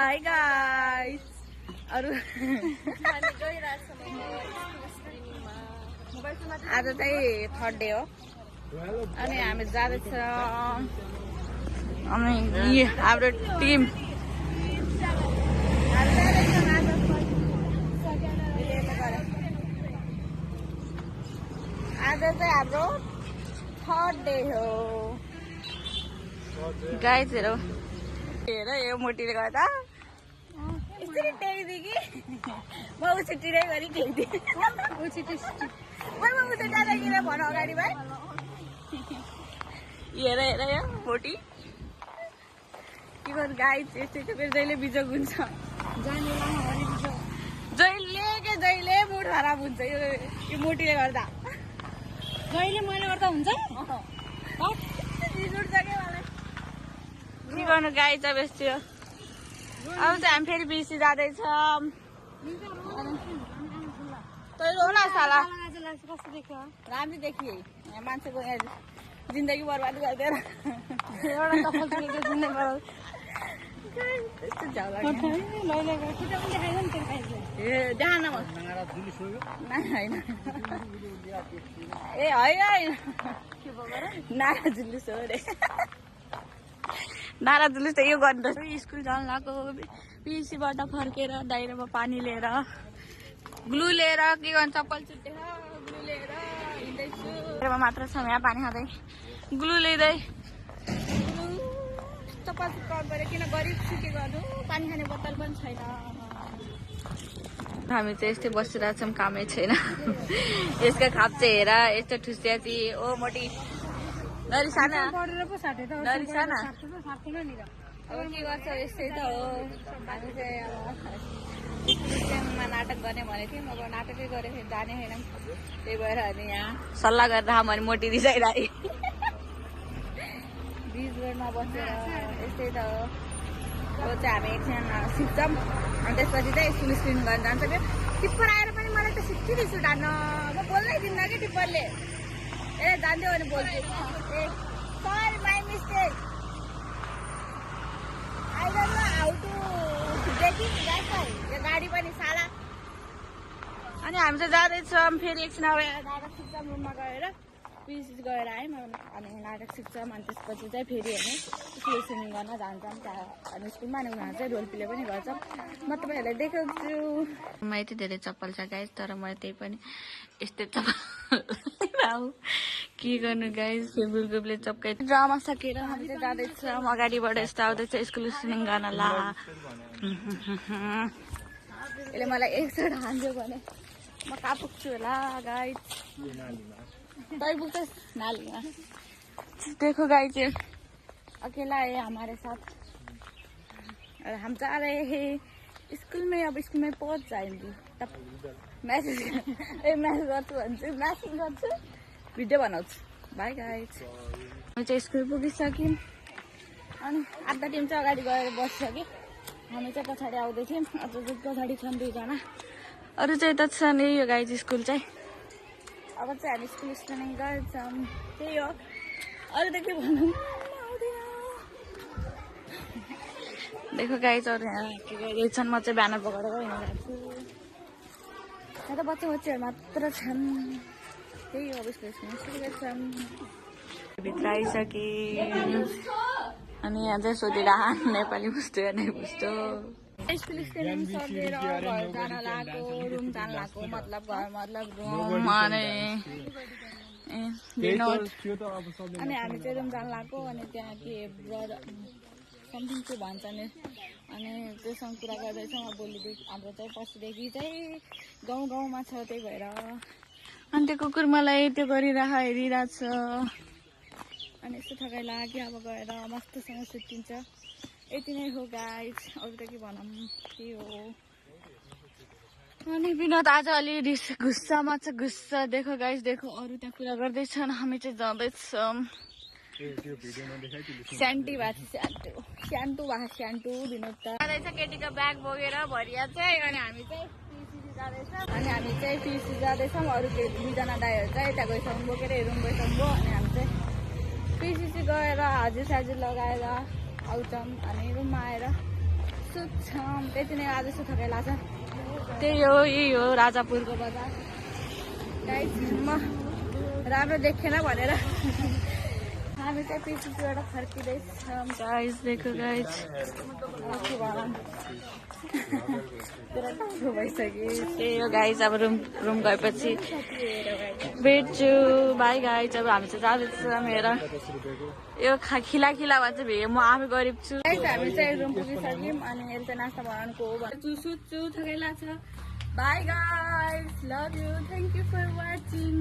high guys अरु आज चाहिँ थर्ड डे हो अनि हामी जाँदैछ अनि हाम्रो टिम आज चाहिँ हाम्रो थर्ड डे हो गाइस हेर यो मोटीले गर्दा यसरी टेकिदिएँ कि म उछिटिँदै गरी टेकिदिएँ उता जाँदाखेरि भन अगाडि भाइ हेर हेर यो मोटी के गर्नु गाई यस्तै चाहिँ फेरि जहिले बिजोग हुन्छ जहिले मुड खराब हुन्छ यो मोटीले गर्दा जहिले मैले गर्दा हुन्छ रिस उठ्छ क्या मलाई के गर्नु गाई चाहिँ बेसी हो अब चाहिँ हामी फेरि बिसी जाँदैछौँ तैँले साला कस्तो देख्यो राम्रै देखिए यहाँ मान्छेको यहाँ जिन्दगी बर्बाद गरिदिएर एउटा कपाल चुलेको जिन्दगी बर्बाद त्यस्तो झगडा ए देखान म होइन ए होइन नारा जुलुस हो रे नारा जुलुस त यो गर्नु स्कुल जानु लाग्यो पिसीबाट फर्केर दाइरोमा पानी लिएर ग्लु लिएर के गर्नु चप्पल चुट्टेर ग्लु लिएर हिँड्दैछु मात्र छ यहाँ पानी खाँदै ग्लु लिँदै चप्पल चुट्टाउनु पऱ्यो किन गरिब छु के गर्नु पानी खाने बोतल पनि छैन हामी चाहिँ यस्तै बसिरहेछौँ कामै छैन यसको खाप चाहिँ हेर यस्तो ठुसिया चाहिँ ओ मोटी नरिसाना नरिसाना अब के गर्छ यस्तै त हो हामी चाहिँ अब स्कुलमा नाटक गर्ने भनेको थियौँ अब नाटकै गरेँ फेरि जाने छैनौँ त्यही भएर हामी यहाँ सल्लाह गरेर हामी मोटी रिसाइरहे बिच रोडमा बसेर यस्तै त हो अब चाहिँ हामी एकछिन सिक्छौँ अनि त्यसपछि चाहिँ स्कुल गर्न जान्छ क्या टिप्पर आएर पनि मलाई त सिक्छु रिस उठान्न म बोल्नै दिन्न कि टिप्परले ए जान्थ्यो भने बोल्छु ए sorry my mistake I don't know how to breaking यो गाडी पनि साला अनि हामी चाहिँ जाँदैछौँ फेरि एकछिन अब नाटक सिक्छौँ रुममा गएर पिसी गएर आयौँ अनि नाटक सिक्छौँ अनि त्यसपछि चाहिँ फेरि हामी स्कुल स्विमिङ गर्न जान्छौँ त्यहाँ अनि स्कुलमा अनि उनीहरू चाहिँ रोल प्ले पनि गर्छौँ म तपाईँहरूलाई देखाउँछु म यति धेरै चप्पल छ गाइस तर मैले त्यही पनि यस्तै चप्पल के गर्नु गाइस फेब्रुल ग्रुपले चप्काइ ड्रामा सकेर हामी चाहिँ जाँदैछौँ अगाडिबाट यस्तो आउँदैछ स्कुल स्विमिङ गर्न ला यसले मलाई एकचोटि हान्थ्यो भने म कहाँ पुग्छु होला गाइस तै पुग्छस् नालीमा देखो गाइस अकेला है हमारे साथ और हम जा रहे हैं स्कूल में अब स्कूल में पहुंच जाएंगे तब मैसेज गर्छु भन्छु मैसेज गर्छु भिडियो बनाउँछु बाई गाइस हामी चाहिँ स्कुल पुगिसक्यौँ अनि आधा टिम चाहिँ अगाडि गएर बसिसक्यो हामी चाहिँ पछाडि आउँदैथ्यौँ अझ पछाडि छन् दुईजना अरू चाहिँ त छन् यही हो गाइस स्कुल चाहिँ अब चाहिँ हामी स्कुल स्विमिङ गर्छौँ त्यही हो अरू त के भनौँ देखो गाइस अरू यहाँ के गरिरहेछन् म चाहिँ बिहान पकाएर हिँडिरहेको छु यहाँ त बच्चा बच्चाहरू मात्र छन् त्यही हो अब स्कुल स्विमिङ सुरु गर्छौँ भित्र आइसके अनि यहाँ चाहिँ सोधिरह नेपाली बुझ्छु या नै बुझ्छु स्कुल स्विमिङ सकेर घर जान लाग्यो रुम जान लाग्यो मतलब घर मतलब रुम अनि अनि हामी चाहिँ रुम जान लाग्यो अनि त्यहाँ के ब्रदर समथिङ के भन्छ नि अनि त्योसँग कुरा गर्दैछौँ अब भोलिदेखि हाम्रो चाहिँ पर्सिदेखि चाहिँ गाउँमा छ त्यही भएर अनि त्यो कुकुर मलाई त्यो गरिरह हेरिरहेछ अनि यस्तो थकाइ लाग्यो अब गएर मस्तसँग सुत्तिन्छ यति नै हो गाइस अरू त के भनौँ त्यही हो अनि विनोद आज अलि रिस गुस्सामा छ गुस्सा देखो गाइस देखो अरू त्यहाँ कुरा गर्दैछन् हामी चाहिँ जाँदैछौँ स्यान्टु विनोद त जाँदैछ केटीको ब्याग बोकेर भरिया चाहिँ अनि हामी चाहिँ पिसी जाँदैछौँ अरू दुईजना दाइहरू चाहिँ यता गइसक्नु बोकेर रुम गइसक्नु अनि हामी चाहिँ पिसी गएर हाजिर साजिर लगाएर आउँछौँ अनि रुममा आएर सुत्छौँ त्यति नै आज यस्तो थकाइ लाग्छ त्यही हो यही हो राजापुरको बजार गाइज म राम्रो देखेन भनेर हामी चाहिँ पिछुबाट फर्किँदैछौँ गाइज देखो गाइज भइसक्यो त्यही हो गाइज अब रुम गएपछि भेट्छु बाई गाइज अब हामी चाहिँ जाँदैछौँ हेर यो खिला भन्छ भए म आफै गरिब छु हामी चाहिँ रुम पुगिसक्यौँ अनि अहिले चाहिँ नास्ता बनाउनुको हो भने सुत्छु थकाइ लाग्छ bye guys love you thank you for watching